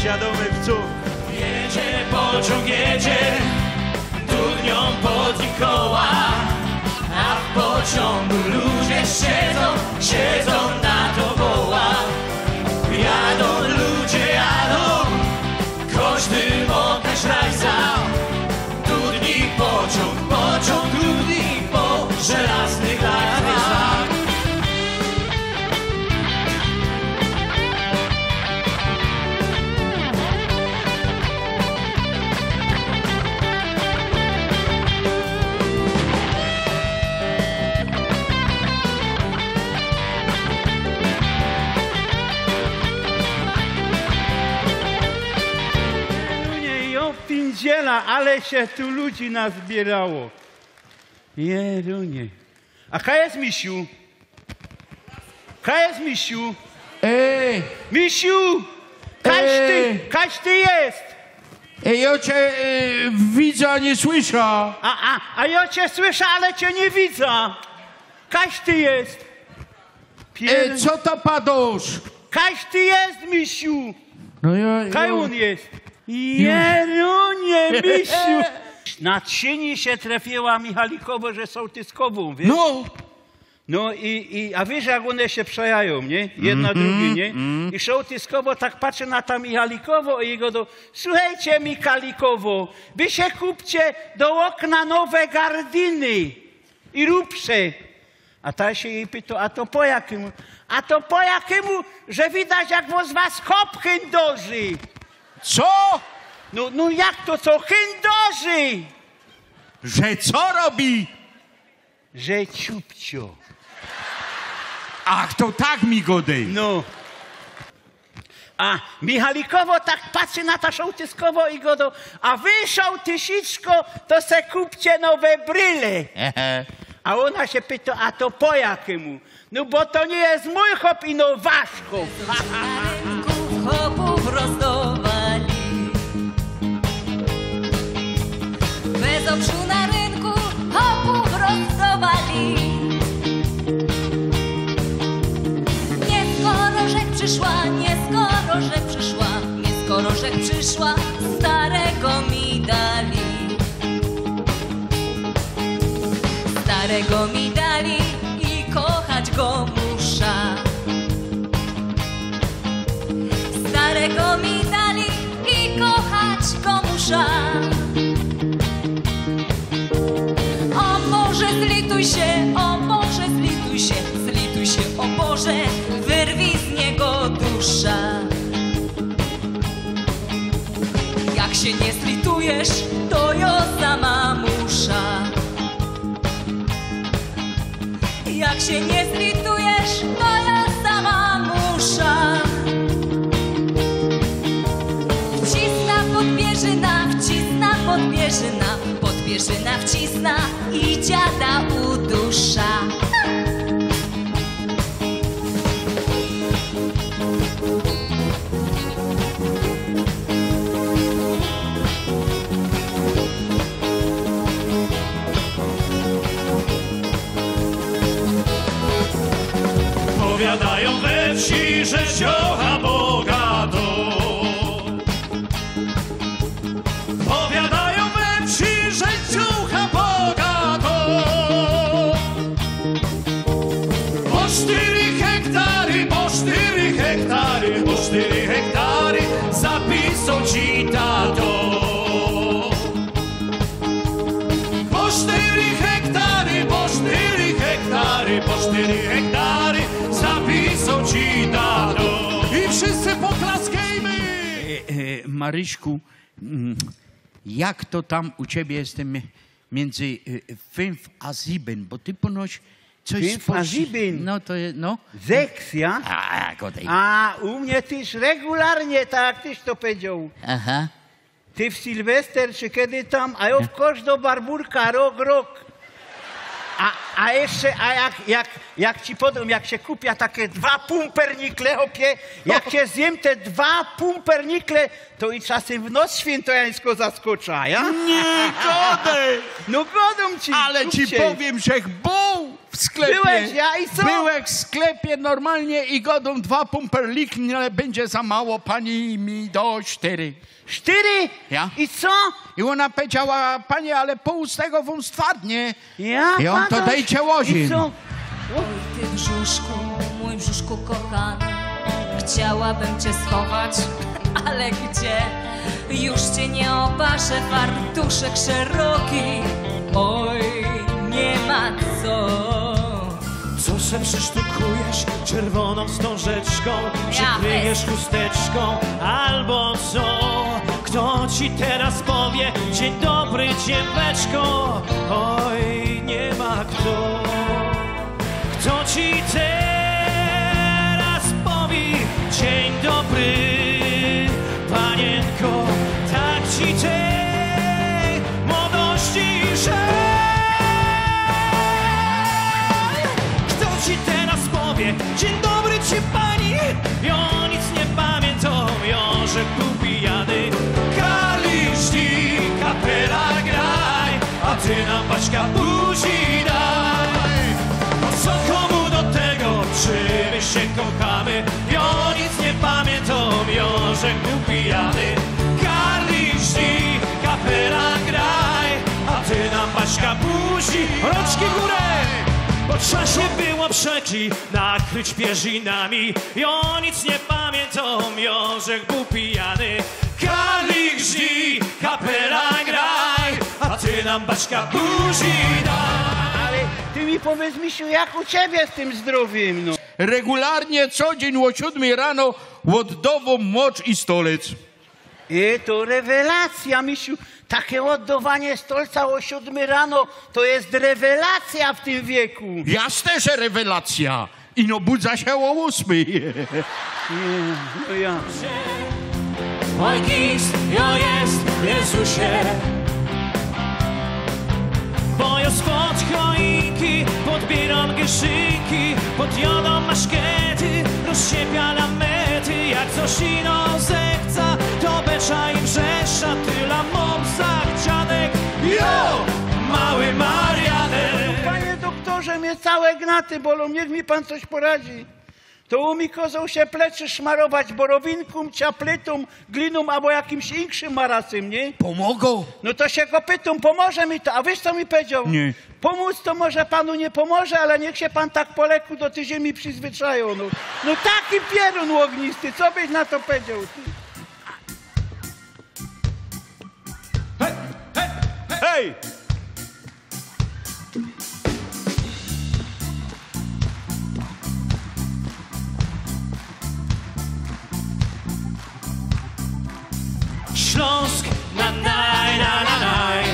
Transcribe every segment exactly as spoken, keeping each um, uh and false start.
Jadomy w cud. Jedzie pociōng, jedzie, dudniōm podzinkowała, a w pociōngu ludzie siedzōm, siedzōm na to woła. Jadōm ludzie, jadōm, kożdy mŏ kaś rajza. Dudni pociōng, pociōng dudni po żelaznych lajzach. Jerunie, jo pińdziela, ale sie tu ludzi nazbierało. Jerunie. A kaj je Misiu? Kaj je Misiu? Ej! Misiu! Kaś ty, Ej! Kaś ty je? Ej, jo cie, e, widzã, a niy słyszã. A, a, a jo cie słyszã, ale cie niy widzã. Kaś ty je? E, co to padŏsz? Kaś ty je, Misiu? No jo, jo. Kaj ôn je? Jerunie, Misiu! Na trzyni sie trefiła Michalikowo, że sołtyskowōm, wiysz? No. No i, i, a wiysz, jak ône sie przejajōm, niy? Jedna Mhm, drugi, niy? mhm. I sołtyskowo tak patrzi na ta Michalikowo i godo: „Suchejcie, Michalikowo, wy sie kupcie do ôkna nowe gardiny i rupsze.” A ta sie jij pytŏ: „A to po jakimu?” „A to po jakimu, że widać, jak wŏs was chop chyndoży.” Co? No, no jak to co? Chyndoży! Że co robi? Że ciupcio. Ach, to tak mi godej. No. A Michalikowo tak patrzi na ta sołtyskowo i godo: „A wy, sołtysiczko, to se kupcie nowe bryle.” Ehe. A ôna sie pytŏ: „A to po jakimu?” „No bo to niy je mōj chop, ino wasz chop.” Na rynku chopōw rozdŏwali. We Zobrzu na rynku chopōw rozdŏwali. Niy skorożek prziszła, niy skorożek prziszła, niy skorożek prziszła, starego mi dali. Starego mi dali i kochać go musza. Starego mi dali i kochać go musza. O Boże, zlituj sie, o Boże, zlituj sie, zlituj sie, o Boże, wyrwij z niego dusza. Jak sie niy zlitujesz, to jo sama musza. Jak sie niy zlitujesz, to jo sama musza. Wcisna pod pierzyna, wcisna pod pierzyna, pod pierzyna wcisna i dziada udusza. Powiadajōm we wsi, że dziołcha bogatŏ. Powiadajōm we wsi, że dziołcha bogatŏ. Po sztyry hektary, po sztyry hektary, po sztyry hektary zapisŏ ci tatŏ. Po sztyry hektary, po sztyry hektary, po sztyry hektary zapisŏ ci tatŏ. I wszyscy poklaskejmy! E, e, Maryśku, mm, jak to tam u ciebie z tym między, e, fünf a sieben? Bo ty ponoć coś Fünf a spości-, sieben? No to je, no. Sechs, ja? A, godej. A u mie tyż regularnie, tak jak tyś to powiedzioł. Aha. Ty w Sylwester, czy kiedy tam, a jo w kożdŏ barburka, rok, rok. A, a jeszcze, a jak, jak, jak ci podōm, jak sie kupia take dwa pumpernikle, chopie, jak sie zjym te dwa pumpernikle, to i czasym w noc świyntojańsko zaskocza, ja? Niy godej! No godōm ci, Ale ci chłopie. Powiym, żech bōł w W sklepie. Byłeś, ja, i co? Byłech w sklepie normalnie i godōm dwa pumpernicki, ale bydzie za mało, pani mi do sztyry. Sztyry? Ja. I co? I ôna powiedziała: „Panie, ale pōł z tego wōm stwardnie.” Ja. I ôn to padać? Dejcie łożyn. I co? Oj, ty brzuszku, mój brzuszku kochany, chciałabym cię schować, ale gdzie? Już cię nie oparzę, fartuszek szeroki, oj, nie ma co. Co se przysztukujesz czerwoną wstążeczką? Ja. Przykryjesz chusteczką albo co? Kto ci teraz powie: „Dzień dobry, dzieweczko”? Oj, nie ma kto. Kto ci teraz powie: „Dzień dobry, panienko”? Tak ci tej młodości żal. Kto ci teraz powie: „Dzień dobry, ci pani”? Jo nic nie pamiętam, jo żech bōł pijany. Kali żdi, kapela graj, a ty nam, Baśka, buzi daj. Po co komu do tego, czy my się kochamy? Jo nic nie pamiętam, jo żech bōł pijany. Kali żdi, kapela graj, a ty nam, Baśka, buzi. Rączki w górę! Bo trzeba się było przeki nakryć pierzinami. Jo nic nie pamiętam, jo żech bōł pijany. Kali żdi, kapela graj, a ty nam, Baśka, buzi daj. Ale ty mi powiedz, misiu, jak u ciebie z tym zdrowym, no? Regularnie co dziyń ô siōdmej rano ôddŏwōm mocz i stolec. I to rewelacja, misiu. Takie ôddŏwanie stolca ô siōdmej rano to jest rewelacja w tym wieku. Jasne, że rewelacja. Ino budza sie ô ôsmej. Nie, no ja. Oj, kis, jo jest, Jezusie. Bo jo spod choinki podbiyram gyszynki, podjadam maszkety, rozszczepiam lamety. Jak coś ino zechca, to beczaj i wrzeszcza, tyle mam zachcianek. Jo, mały Marianek. Panie doktorze, mnie całe gnaty bolą, niech mi pan coś poradzi. To u mi kozoł sie plecy szmarować borowinką, ciaplytą, gliną abo jakimś inkszym maracym, nie? Pomogło? No to sie go pytōm, pomoże mi to, a wiysz, co mi powiedzioł? Nie. Pōmōc to może panu nie pomoże, ale niech sie pan tak po leku do tyj ziymi przyzwyczajōm. No, no taki pierōn ôgnisty, co byś na to powiedzioł, ty? Hej! Hej! Hej! Ślōnsk na naj, na, na, naj.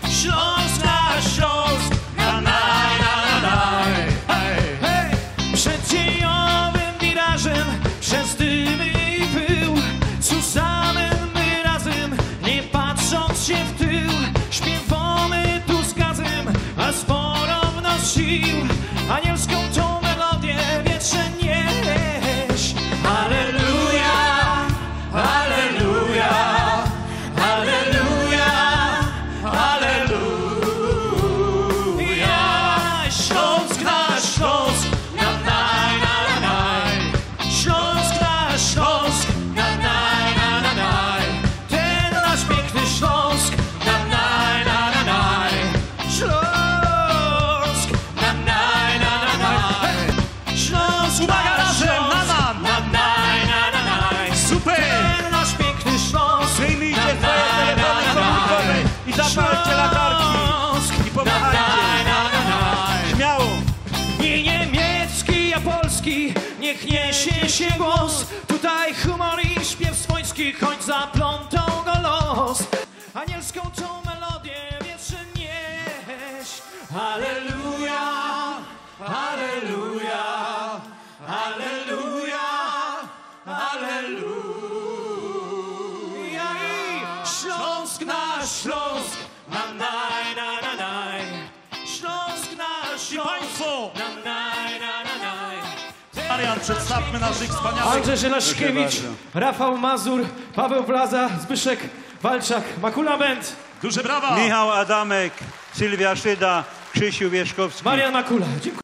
Ślōnsk, nasz Ślōnsk na naj, na, na, naj. Hej! Hej! Przed dziejowym wirażem przez dymy i pył, cōż za my razym, nie patrząc się w tył, śpiywōmy tu z gazym, a z porōwno sił. Anielską tō melodię wietrze nieś. Aleluja, aleluja, aleluja, aleluja. Ślōnsk, nasz Ślōnsk na naj, na, na, naj. Ślōnsk, nasz Ślōnsk na naj, na, na, naj. Ten nasz piękny Ślōnsk na naj, na, na, naj. Ślōnsk na naj, na, na, naj. Ślōnsk, uwaga, nasz razem, Ślōnsk na, na, na naj, na, na, naj. Super! Ten nasz piękny Ślōnsk. Wyjmijcie swoje telefony komórkowe i zapalcie latarki. Ślōnsk i pomachajcie. Na naj, na, na, naj. Śmiało. I niemiecki, a polski, niech niesie się głos. Tutaj humor i śpiew swojski, choć zaplątał go los. Anielską tō melodię wietrze nieś. Aleluja, aleluja, aleluja, aleluja. I Ślōnsk, nasz Ślōnsk na naj, na, na, naj. Ślōnsk, nasz Ślōnsk. I państwo! Na naj, na, na, naj. Marian, przedstawmy naszych wspaniałych... Andrzej Żelazkiewicz, Rafał Mazur, Paweł Plaza, Zbyszek Walczak, Makula Band. Duże brawa! Michał Adamek, Sylwia Szyda, Krzysiu Wierzchowski. Marian Makula. Dziękuję.